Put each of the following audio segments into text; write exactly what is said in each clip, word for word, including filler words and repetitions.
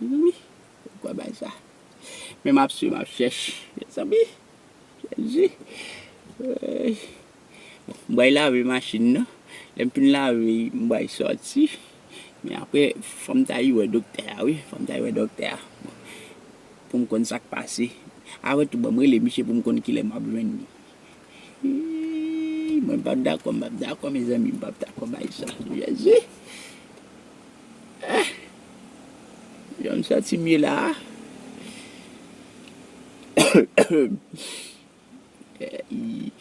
Mezanmi, ou kwè bay sa? Men m ap swiv, m ap chèche. Mezanmi, Jezi. Ey. Bon, m pral lave machin nan. Lè m fin lave, m pral sòti. Men apre, fò m ta al wè doktè a, wi. Fò m ta al wè doktè a. Bon, pou m konn sa k pase. Apre tou, ban m rele misye pou m konn kilè m ap jwenn li. Ey, mwen p ap dakò, m p ap dakò, mezanmi, m p ap dakò bay sa. Jezi! Ah! Jan m santi m ye la a. Ey.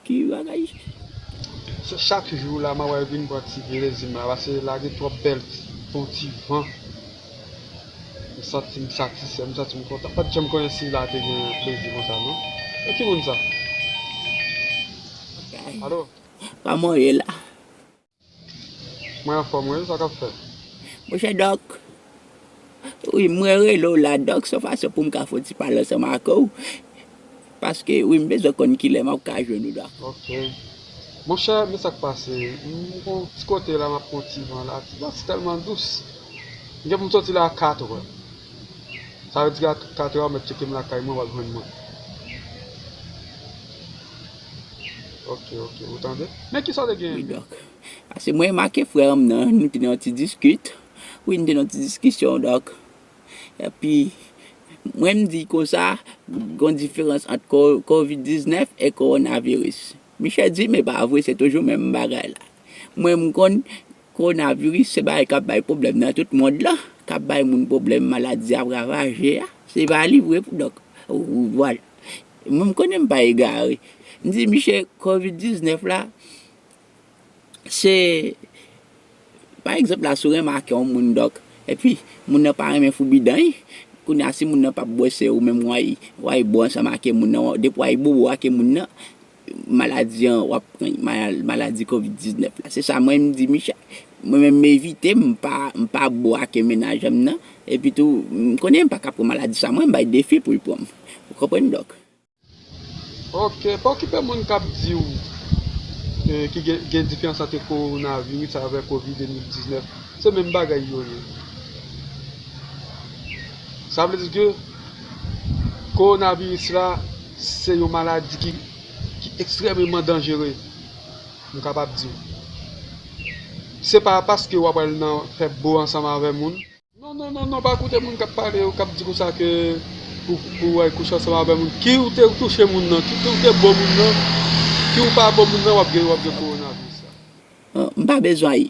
Ki bagay? Se chak jou la, m ap wè vin pran ti plezi m la, paske la gen twòp bèl ti, bon ti van. M santi m satisfè, m santi m kontan. M pa t janm konnen si la te gen plezi konsa, non. E ki moun sa? Alo? Kòman w ye la? Mwen anfòm, wi, sa k ap fèt? Monchè Dòk, wi, mwen rele w la, Dòk, se yon fason pou m ka fè yon ti pale ansanm ak ou. Paske, wi, m bezwen konn kilè m ap ka jwenn ou, Dòk. Ok. Monchè, men sa k pase. M gon ti kote la, m ap pran ti van la. Ti van, se tèlman dous. M gen pou m sòti la a kat è. Sa vle di a kat è, w mèt tcheke m lakay mwen, w ap jwenn mwen. Ok, ok, ou tande? Men kisa w te gen? Wi, Dòk. Paske mwen make frè m nan, nou te nan yon ti diskit. Wi, nou te nan yon ti diskisyon, Dòk. Epi, mwen m di konsa, gon diferans ant ko-, kovid diznèf e kowonaviris. Michel di, men pa vre, se toujou menm bagay la. Mwen, m konn kowonaviris, se bagay k ap bay pwoblèm nan tout mond lan, k ap bay moun pwoblèm, maladi ap ravaje a. Se pa li vre, Dòk. Ou, ou, vwala. Mwen, m konnen m pa egare. M di, Michel, kovid diznèf la, se, pa egzanp la, si w remake yon moun, Dòk, epi moun nan pa renmen foubi dan l, kounye a, si moun nan p ap bwè, se ou menm w ay, w ay bwè ansanm ak moun nan, depi w ay bobo ak moun nan, maladi an, w ap pran mal-, maladi kovid diznèf la. Se sa mwen, m di Michel. Mwen menm, m evite, m pa, m pa bwè ak mennaj an m nan. Epi tou, m konnen m pa ka pran maladi sa, mwen, m bay defi pou l pran m. Ou konprann, Dòk? Ok, pa okipe moun k ap di w, eh, ki gen, gen diferans ant kowonaviris avèk kovid diznèf. Se menm bagay yo ye. Sa vle di ke kowonaviris la, se yon maladi ki, ki ekstrèmeman danjere, m kapab di w. Se pa paske w ap al nan fè bo ansanm avè moun. Non, non, non, non, pa koute moun k ap pale yo, k ap di konsa ke pou, pou w al kouche ansanm avè moun. Ki ou te touche moun nan, ki, ki ou te bo moun nan, ki ou pa bo moun nan, w ap gen, w ap gen kowonaviris la. Ah, m pa bezwen,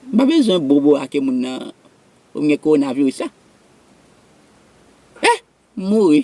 m pa bezwen bobo ak moun nan pou m gen kowonaviris la. Eh, m mouri.